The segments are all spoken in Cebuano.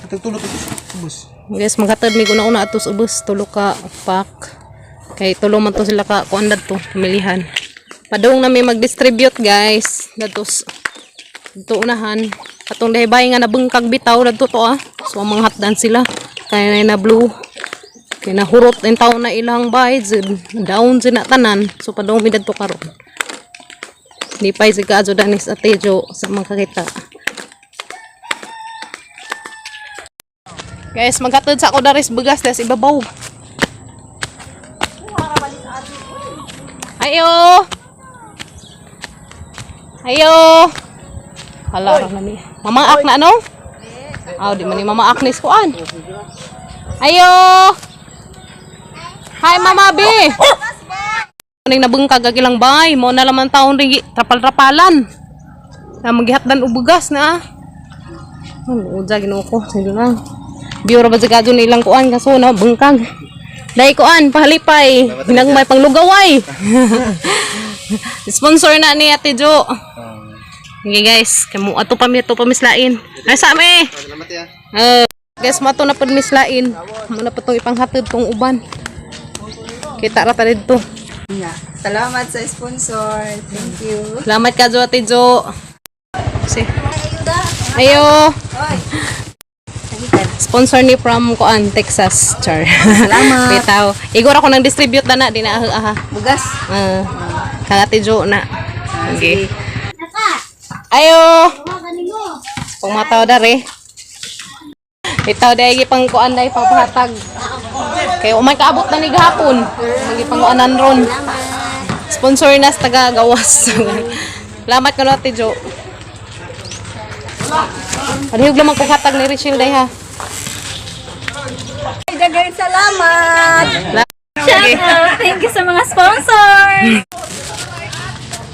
Tulo to. Ubos. Guys, maghatod mi una-una ato sa ubos, tulo ka pack. Kay tulo man to sila ka kuan to, pamilihan. Padung na mi mag-distribute, guys. Dadto dito unahan. Atong dahibay nga nabungkag bitaw dadto to ah. So ang mga hatdan sila. Kay na blue. Kay nahurot ang taon na ilang bayad. Down sila tanan. So padung mi dadto karon. Di pa si Kadyo Danis at Tejo sa mga kakita. Guys, maghatod sa ako daris bugas des ibabaw. Ayo. Ayo. Hala ra na ni. Mama ak na no? Aw, di man ni Mama Agnes kuan. Ayo. Hi, Mama B. Ning nabungkag ang ilang bay, mo na laman taon ring trapal-trapalan. Na magihatdan og bugas na. Ah. Ano, udya Ginoo ko, sige lang. Biyo ra ba sa kadyo na ilang kuan kaso na bungkag. Dai kuan pahalipay, hinagmay panglugaway. Sponsor na ni Ate Jo. Okay guys, kamo ato pa mi ato pa mislain. Ay sa mi. Salamat ya. Eh, guys, mato na pud mislain. Mo na pa tong ipanghatid tong uban. Kita ra ta didto. Salamat sa sponsor. Thank you. Salamat ka Jo, Ate Jo. Si. Ayo. Sponsor ni from kuan Texas, char. Salamat. Bitaw. Igor ako nang distribute na na di na aha. Bugas. Kang Ate Jo na. Okay. Ayo. Pangmataw dare. Bitaw dai pang kuan dai papahatag. Kay umay kaabot na ni gahapon. Magipang-kuanan ron. Sponsor na sa taga gawas. Salamat ka Ate Jo. Palihog lamang kong hatag ni Rachel day ha. Daghang salamat. Okay. Thank you sa mga sponsors!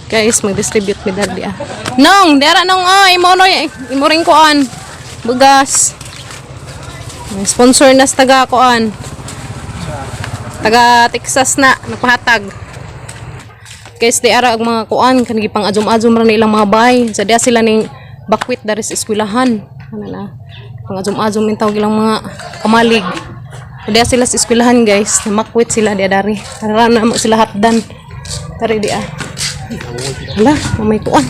Guys, mag-distribute mi dali ah. Nong, dara nong oy, imo no, imo ring kuan. Bugas. May sponsor na sa taga kuan. Taga Texas na nagpahatag. Guys, di ara ang mga kuan kanang gipang adjum-adjum ra nilang mga bay. Sa diya sila ning bakwit dari sa eskwelahan. Ano na? Pang adjum-adjum in tawag ilang mga kamalig. Diya sila sa eskwelahan, guys. Namakwit sila diya dari. Tara na mo sila hatdan. Tari di ah. Hala, may kuan.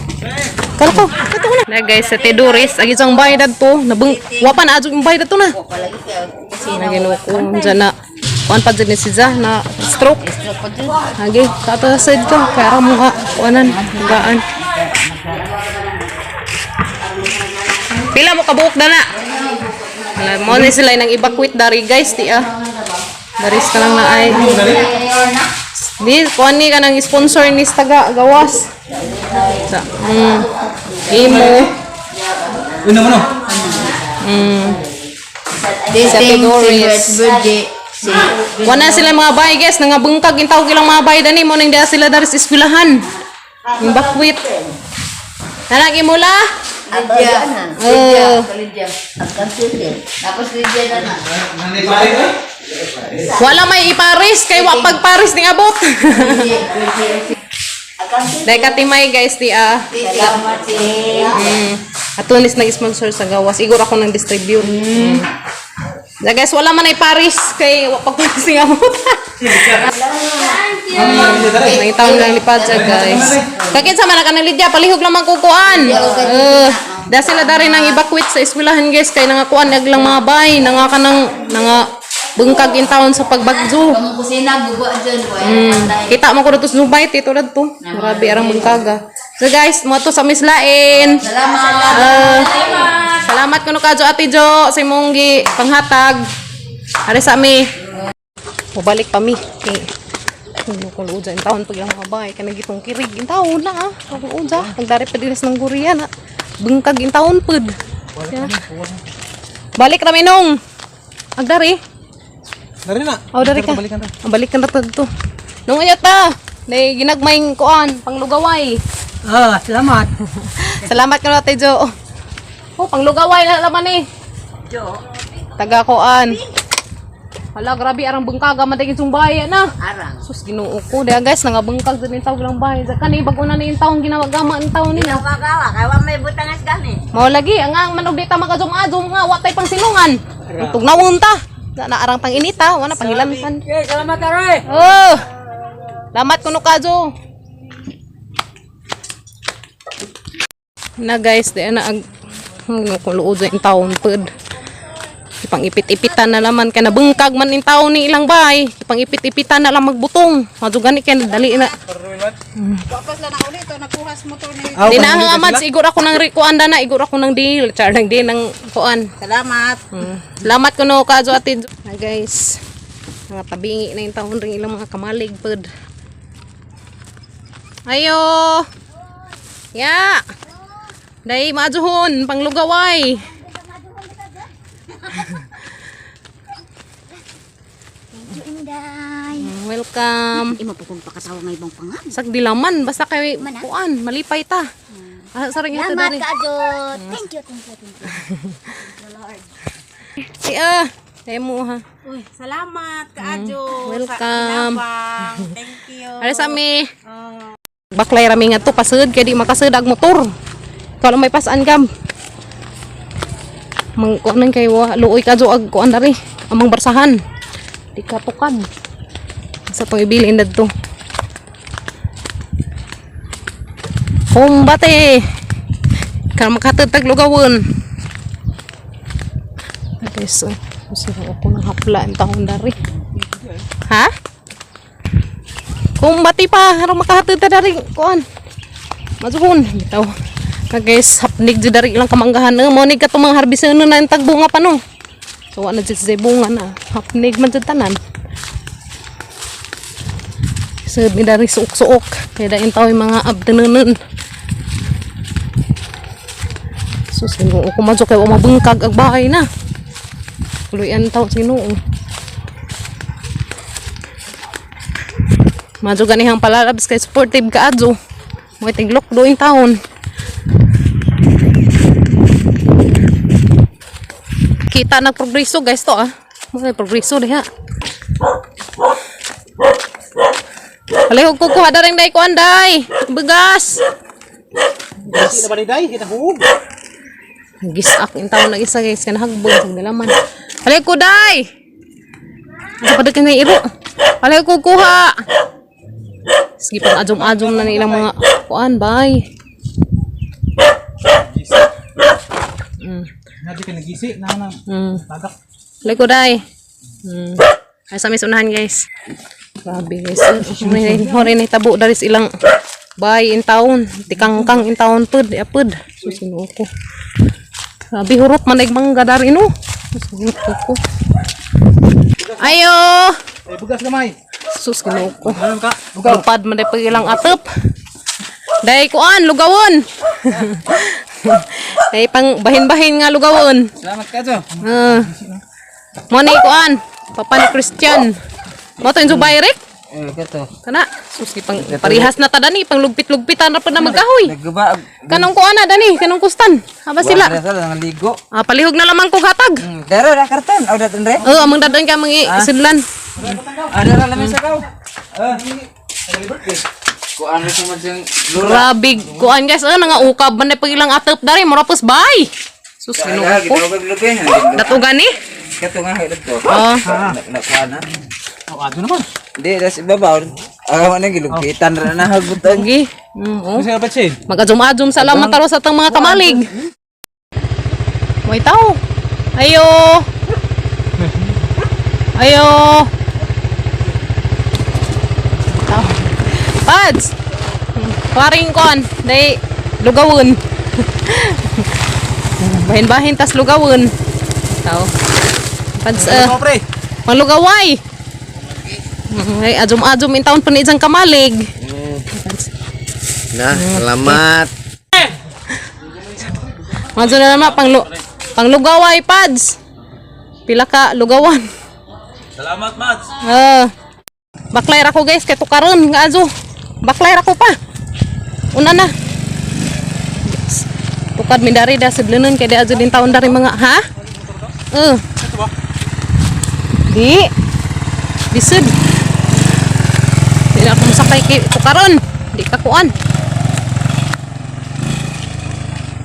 Kala ko, kato ko na. Na guys, sa Tedoris, agi isang bayad to, nabang wa pa na adyo yung bayad to na. Naginoo ko, dyan na. Kuan pa dyan ni si Zah na stroke. Agi, kato sa side ko, kaya ra mo ka kuanan, gaan. Pila mo kabuok dana? Hala, mo ni sila nang evacuate dari guys, di ah. Daris ka lang na ay. Di, kuan ni ka nang sponsor ni sa taga gawas. Sa, imo. Una mo no. Sa Doris. Wala sila mga bay guys, nangabungkag in tawag ilang mga bay dani mo nang diha sila dari sa eskwelahan. Yung bakwit. Nalang imula? Lydia. Oh. Lydia. Tapos Lydia na na. Nanay pare ko. Wala may iparis kay wa pagparis ning abot. Dahil katimay guys di ah. Atunis nag-sponsor sa gawas. Igor ako nang distribute. Na guys, wala man ay Paris kay wa pagparis ning abot. Nang taon lang lipad siya, guys. Kakin sa man ka ng Lydia, palihog lamang kukuan. Da sila dari nang evacuate sa eskwelahan guys kay nangakuan naglang mga bay, nanga ka nang nanga bungkag in taon sa pagbagyo. Kamu kusina, gugo dyan. Kita mo ko dito sa Dubai, tito to. Grabe arang bungkaga. So guys, mo to sa Mislain. Salamat. Salamat kuno ka Jo Ate Jo sa imong gi panghatag. Are sa mi. Mobalik pa mi. Eh, ano kung uja in taon pag ilang mga bahay kanang gitong kirig in taon na ah. Kung uja, nagdari pa dinas ng guriya na. Bungkag in taon pud. Yeah. Balik rami nong. Agdari. Dari na. Oh, dari ka. Balikan ta. Ah, balikan na to. Nung ayot ta. Nay ginagmayng kuan, panglugaway. Ah, salamat. Salamat ka Ate Jo. Oh, panglugaway na laman eh. Jo. Taga kuan. Hala, grabe arang bungkaga man daging bahay na. Arang. Sus, Ginoo ko. Diya guys, nangabungkag din yung tawag lang bahay. Sa kani bago na ni yung taong ginawagama ang taon nila. Kagawa, kawa may butangas gani. Mao lagi ang ang manog di ta makadum-adum nga wa tay pang silungan. Tugnawon ta. Na naarang tang inita, wala panghilamsan. Okay, salamat aroy. Oh. Lamat kuno kajo. Na guys, di na ag kung luod sa taon pud. Ipang ipit-ipitan na naman kay nabungkag man in taon ni ilang bay. Ipang ipit-ipitan na lang magbutong. Madyo gani kay dali na. Di na ang amad siguro ako ng kuan na igor ako ng deal. Char ng deal ng kuan. Salamat. Salamat kuno kajo ate. Na guys. Mga tabingi na yung taon ring ilang mga kamalig pud. Ayo. Ya. Dai maajuhon panglugaway. Inday. Welcome. Imo po kong pakatawa nga ibang pangan. Sagdilaman basta kay kuan malipay ta. Ah, sarang ito Salamat dari. ka, Ajo. Thank you, thank you, thank you. Thank you, Lord. Si ah, tayo mo ha. Uy, salamat kaajo. Welcome. Thank you. Are sa mi. Baklay rami nga to pasud kay di makasud ag motor. Kalau may pasaan kam. Mang kuan kay wa luoy ka jo ag kuan dari amang barsahan. Di ka tukad. Sa tong ibilin dadto. Kumbate. Kan makatid tag lugawon. Okay, so, sino ako nang hapla ang taon dari. Ha? Kumbati pa, harong makahatid ta dari kuan. Mazuhon, bitaw. Ka guys, hapnig jud dari ilang kamanggahan eh. Mo ni katong mga harvest na ang tagbunga pa no. So wa na jud sa bunga na. Hapnig man jud tanan. Sud ni dari suok-suok. Kaya dayon taw yung mga abdanunan. So sino ko madyo kay wa mabungkag ag bahay na. Tuluyan taw sino. Madyo ganihang palalabs kay supportive ka adyo. May tiglok do in taon. Kita nagprogreso guys to ah. May progreso diha. Palihog ko kuha daring day kuan day. Bugas. Di na ba ni day? Kita huog. Gisak in taon nag isa guys kana hagbog sa dalaman. Palihog ko day. Asa pa na iro. Palihog ko kuha. Sige pang adjum-adjum na nilang mga kuan bay. Nadi ka nagisi na na. Tagak. Palihog ko day. Ay sa mis unahan guys. Grabe guys. Hore ni tabo dari sa ilang bay in town. Tikangkang in town pud, apud. Susino ko. Grabe hurot man ay mangga dari no. Susino ko. Ayo. Eh bugas gamay. Sus ginoo ko. Ano ka? Bugaw. Lupad man day pag ilang atop. Day kuan lugawon. Day pang bahin-bahin nga lugawon. Salamat ka jo. Ah. Mo ni kuan, papa ni Christian. Mo to yung Zubayrek? Eh, kato. Kana, sus pang parihas na ta dani, pang lugpit-lugpitan ra pud na magkahoy. Nagguba. Kanong kuan na dani, kanong kustan. Haba sila. Wala sila nang ligo. Ah, palihog na lamang kog hatag. Dara ra karton. O daton re. Oh, among dadon ka mangi sidlan. Ada ra lamin sa kaw. Ah. Kuan ra sa man siyang lura. Grabe kuan guys, ah nga ukab man na pag ilang atop dari, mura pus bay. Sus Ginoo Kaya ko. gitawag lupin. Dato gani? Kato nga kay dato. Oh. Nakuha na. Oh, adyo naman. Di das ibabaw. Agaw na gilugpitan ra na hagutan. Gi. Oh. Kasi dapat siya. Mag-adjum-adjum salamat taro sa atang mga kamalig. May tao. Ayo. Ayo. Tao. Pads. Paring kon, day lugawon. Bahin-bahin tas lugawon. Tao. Pads Ano pre? panglugaway. Ay, adjum-adjum in taon pa ni isang kamalig. Na, salamat. Mga na naman, panglu panglugaway, pads. Pila ka, lugawan. Salamat, Mats. Ah. Baklay ra ko guys, kay tukaron nga azo. Baklay ra ko pa. Una na. Yes. Tukad mi dari da sidlunon kay di azo din taon dari mga ha? Eh. Di. Bisud. Di na ako masakay kay tukaron. Di ka kuan.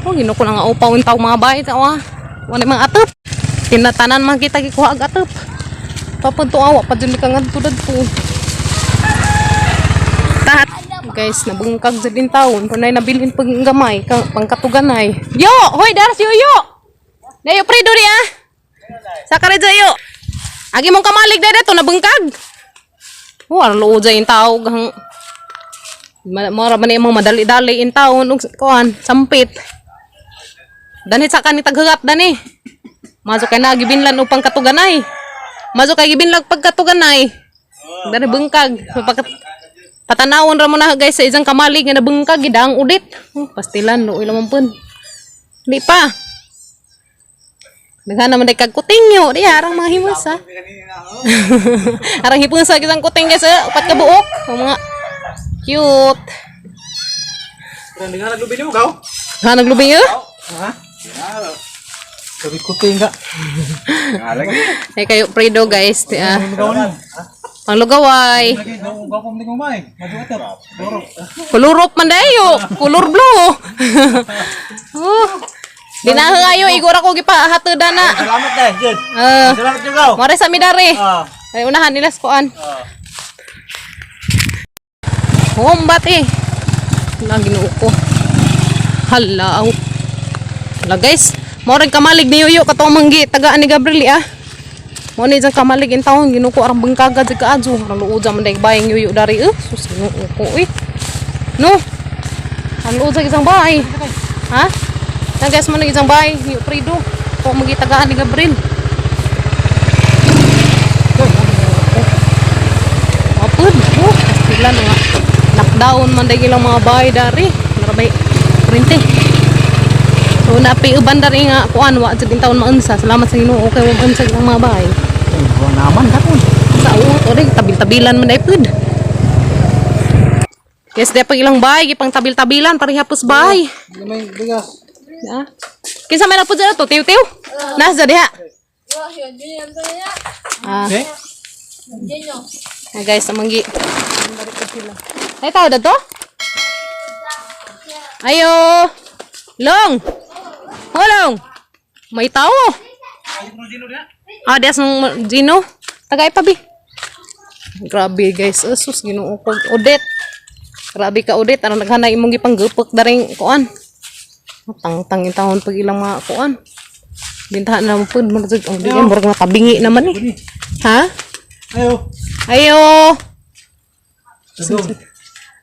Oh, ginuko na nga upaw yung tao mga bahay. Tawa. Wala mga atop. Tinatanan man kita gikuha ag atop. Papunto awa pa dyan ka nga tulad po. Tahat. Guys, nabungkag sa din taon. Kung nabilin pag gamay, pangkatuganay. Yo! Hoy, daras yo yo! Nayo, pre, duri ah! Sa karedyo yo! Agi mong kamalig na dito, nabungkag! Oh, arang luo dyan yung tao. Gang... Mara man imong madali-dali in taon ug kuan sampit. Danhit sa kanit taghagat dani. Maso kay na gibinlan upang katuganay. Maso kay gibinlag pagkatuganay. Dani bungkag. Pagkat patanawon ra mo na guys sa isang kamalig nga nabungkag gidang udit. Oh, pastilan luoy lamang pun. Di pa. Daghan naman day kag kutingyo. Di arang mga himus ha. Arang hipon sa isang kuting guys, eh. Upat ka buok. Ang mga cute. Hindi nga naglubi mo, gaw? Ha, naglubing eh? Ha? Sabi ko tinga. Ay kayo, Fredo guys. Ah, Gaw na. panglugaway. Lagi, gaw gaw ko mo may. Maduot. Boro. Kulurop man dayo. Kulor blue. Oh. Dinaha ayo igora ko gipa hatoda na. Salamat dai, Jud. Ah, Salamat jud gaw. mare sa midare. Ah. Ay unahan nila sa kuan. Humbat eh. Na Ginoo ko. Hala aw. Hala guys, mao rin kamalig ni Yoyo katong manggi tagaan ni Gabriel eh, ah. Mo ni jang kamalig in taon Ginoo ko arang bangkaga jud kaadyo. Arang luod man day bayang Yoyo dari eh. Sus Ginoo ko eh. No. Ang luod sa isang bahay. Ha? Na guys mo na isang bahay ni Fredo. Ko manggi tagaan ni Gabriel. Apod, oh, pila na nga. Lockdown man dahil ilang mga bahay dari. Narabay, printe. So, napi uban dari nga, kuan, wa, jud taon maunsa. Salamat sa Ginoo, okay, wa maunsa ilang mga bahay. Wa naman ka ko. Sa uot, o tabil-tabilan man dahil pud. Yes, di pag ilang bahay, gipang tabil-tabilan, parehapos bahay. May bigas. Na. Kinsa may napud sa to, tiw-tiw? Nasa diha. Ah. Okay? Ah, guys, amanggi. Ay, tao to? Ayo! Long! Holong! May tao! Ah, des nung Gino. Tagay pa, bi. Grabe, guys. Asus, ginoo ko. Odette. Grabe ka, Odette. Anong naghanay imong gipanggupok daring kuan. Tang-tang yung taon pag ilang mga kuan. Bintahan na mo po. Murag, ang bigay, murag natabingi naman eh. Ha? Ayo. Ayo! Sadong.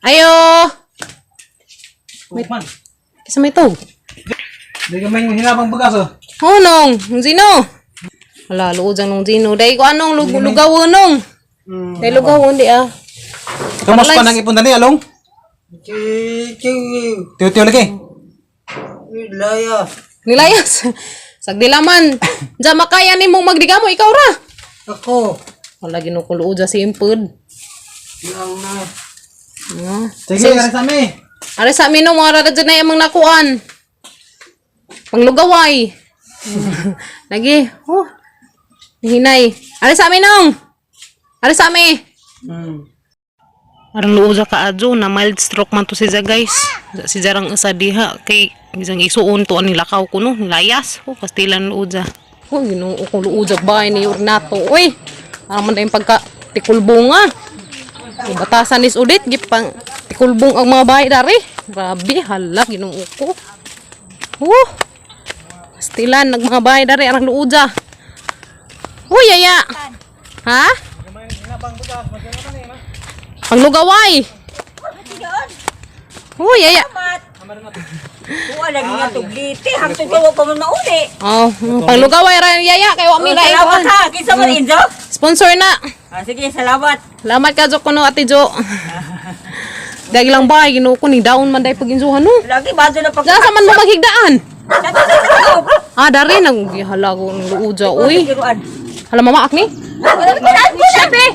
Ayo! Man. Kisa may tog. Di ka may hinabang bigas oh. Oh, nong. Nung Zino. Wala, luod dyan nung Zino. Dahil ko anong lugaw nung. Dahil lugaw, hindi ah. Kamos pa nang ipon dani along? Tiyo-tiyo lagi. Nilayas. Sagdilaman. Diyan makaya ni mong magdigamo, ikaw ra. Ako. Wala, ginukuluod dyan si Impud. Ah. Sige, ara sa mi. Are sa amin nung mga rara dyan na yung mga nakuan. Panglugaway. Lagi. Oh. Hinay. Are sa amin nung. Are sa amin. Aron luo ka adyo na mild stroke man to si Ja guys. Si Jarang isa diha kay isang isuon to ani lakaw ko no layas. Oh, kastilan luo ja. Oh, Ginoo ko luo ja bahay ni Ornato. Uy. Ara man dayong pagka tikulbong ah. Batasan is ulit gipang tikulbong ang mga bahay dari. Grabe hala Ginoo ko. Oh. Kastilan nag mga bahay dari arang luo ja. Uy, yaya. Ha? Panglugaway. Uy, aya. Kuha lagi nga tugliti. Hangtod ka wa pa man mauli. Oh, panglugaway ra yaya kay wa mi lain Salamat kuan. ha. Kinsa man Inzo? Sponsor na. Ah, sige, salamat. Salamat ka Jo kuno Ate Jo. Dahil lang bahay Ginoo ko ni down man dai pag insuhan no. Lagi bago na pag Nasa man mo maghigdaan? Sa sa sa. Ah, dari nang hala ko ng luuja uy. Tiruan. Hala mama akni. Siyempre.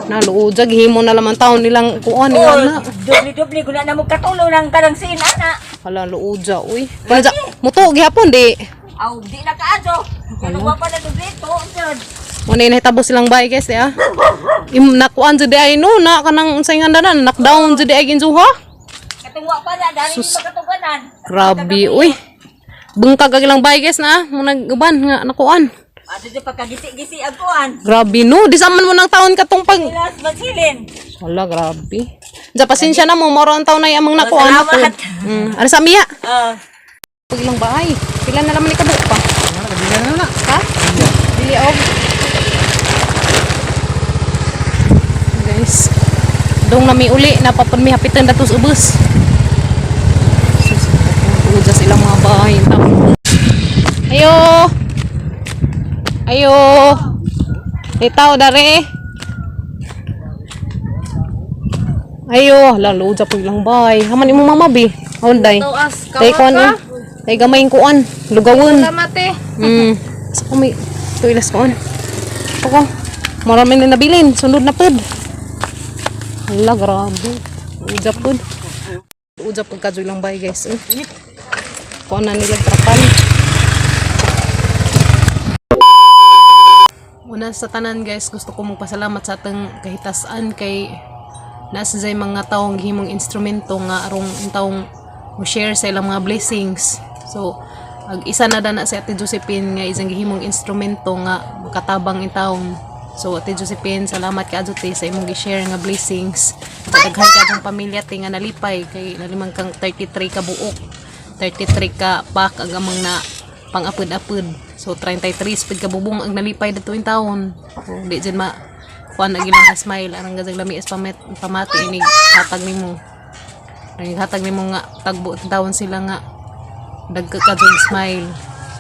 Na luuja gihimo na laman taon nilang kuan Oh, nila na. dubli-dubli guna na mo katulo ng kanang sin ana. Hala luuja uy. Wala muto gihapon di. Aw, di na kaadyo. Kaya wa pa na dubli to. Jud. Muna yung nahitabo silang bahay guys, eh, ah. Im nakuan jud ay no na kanang unsay nga na knockdown jud ay ginsuha. Katong Katungwa pa na dali Sus. makatuganan. Grabe, uy. Bungkag ang ilang bahay guys na, mo nag-uban nga nakuan. Ato di pagkagisi-gisi ang kuan. Grabe no, di sa man mo ng taon katong pag Ilas basilin. Wala, grabe. Diyan, pasensya na mo, moro ang taon na yung amang nakuan. Salamat. Ano sa miya? Ah. Pag ilang bahay. Pila na naman ikabuok pa. Ha? Dili og. Guys. Dong nami uli, napapun mi hapitan datos ubos. Sus, ujas ilang mga bahay. Ayo. Ayo. Itaw dare. Ayo, lalo uja po ilang bahay. Haman imo mama bi. Honday. Tay kuan eh. Tay gamay kuan, lugawon. Salamat eh. Sa ko may tuilas kuan. Ako. Marami na nabilin, sunod na pud. Hala, grabe. Uja pud. Uja pud kadyo ilang bahay guys. Eh. Kuan na nila trapal. Una sa tanan guys, gusto ko magpasalamat sa atong kahitasan kay nasa jay mga taong gihimong instrumento nga arong ang taong mo share sa ilang mga blessings. So, ag isa na dana si Ate Josephine nga isang gihimong instrumento nga makatabang in taong. So, Ate Josephine, salamat ka adto te sa imong gi-share nga blessings. Daghan ka atong pamilya te nga nalipay kay nalimang kang 33 ka buok. 33 ka pack ang amang na pang-apod-apod. So 33 pud ka bubong ang nalipay dito in taon. So, di jud ma kuan ang ilang smile arang gazang lami is pamet, pamati ini hatag nimo. Ang hatag nimo nga tagbo taon sila nga dagka ka jud smile.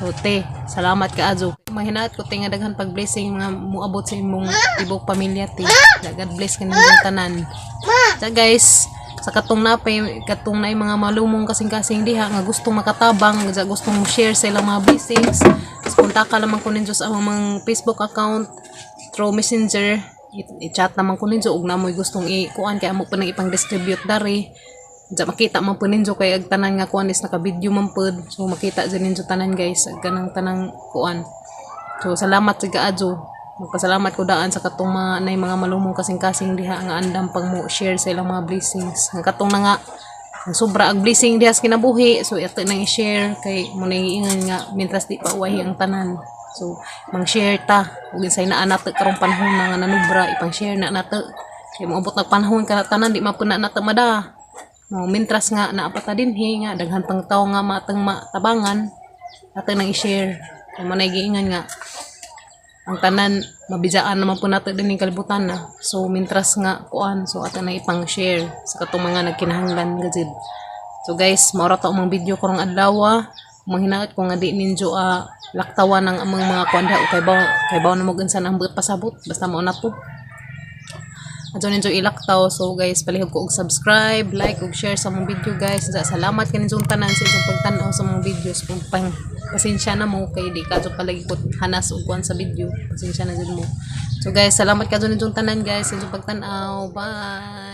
So te, salamat ka adyo. Mahinaat ko te nga daghan pag blessing nga muabot sa imong tibok pamilya te. God bless kaninyong tanan. So guys, sa katong napay katong na mga malumong kasing-kasing diha nga gustong makatabang, nga gustong mo share sa ilang mga blessings. Kontak ka lamang ko ninyo sa among mga Facebook account through Messenger. I-chat naman ko ninyo ug namoy gustong i-kuan kay amo pa nang ipang-distribute dari. Diya makita man po ninyo kay ag tanan nga kuan is naka-video man pod. So makita dyan ninyo tanan guys ag kanang tanang kuan. So salamat sa gaadyo. Magpasalamat ko daan sa katong mga nay mga malumong kasing-kasing diha nga andam pang mo share sa ilang mga blessings. Ang katong na nga ang sobra ang blessing diha sa kinabuhi so ato nang i-share kay mo na iingan nga mientras di pa uwahi ang tanan. So mang-share ta ug insay naa nato karong panahon na nga nanubra ipang-share na nato. Kay moabot na panahon kana tanan di mapuna nato mada. Mo mintras nga naa pa ta dinhi nga daghan pang tawo nga matang matabangan ato nang i-share. Kay mo na giingan nga ang tanan mabijaan naman po nato din yung kalibutan na. So mintras nga kuan so ato na ipang-share sa katong mga nagkinahanglan gazid. So guys, maura to among video karong adlaw. Manghinaot ko nga di ninyo laktawan ang among mga kuan diha o kay baw na mo unsa na ang buot pasabot basta mao na to. Adto ninyo ilaktaw. So guys, palihog ko og subscribe, like ug share sa among video guys. Sa salamat kaninyong tanan sa inyong pagtan-aw sa among videos. Kung pang pasensya na mo kay di kadto palagi ko hanas og kuan sa video. Pasensya na jud mo. So guys, salamat kadto ninyong tanan guys sa inyong pagtan-aw. Bye.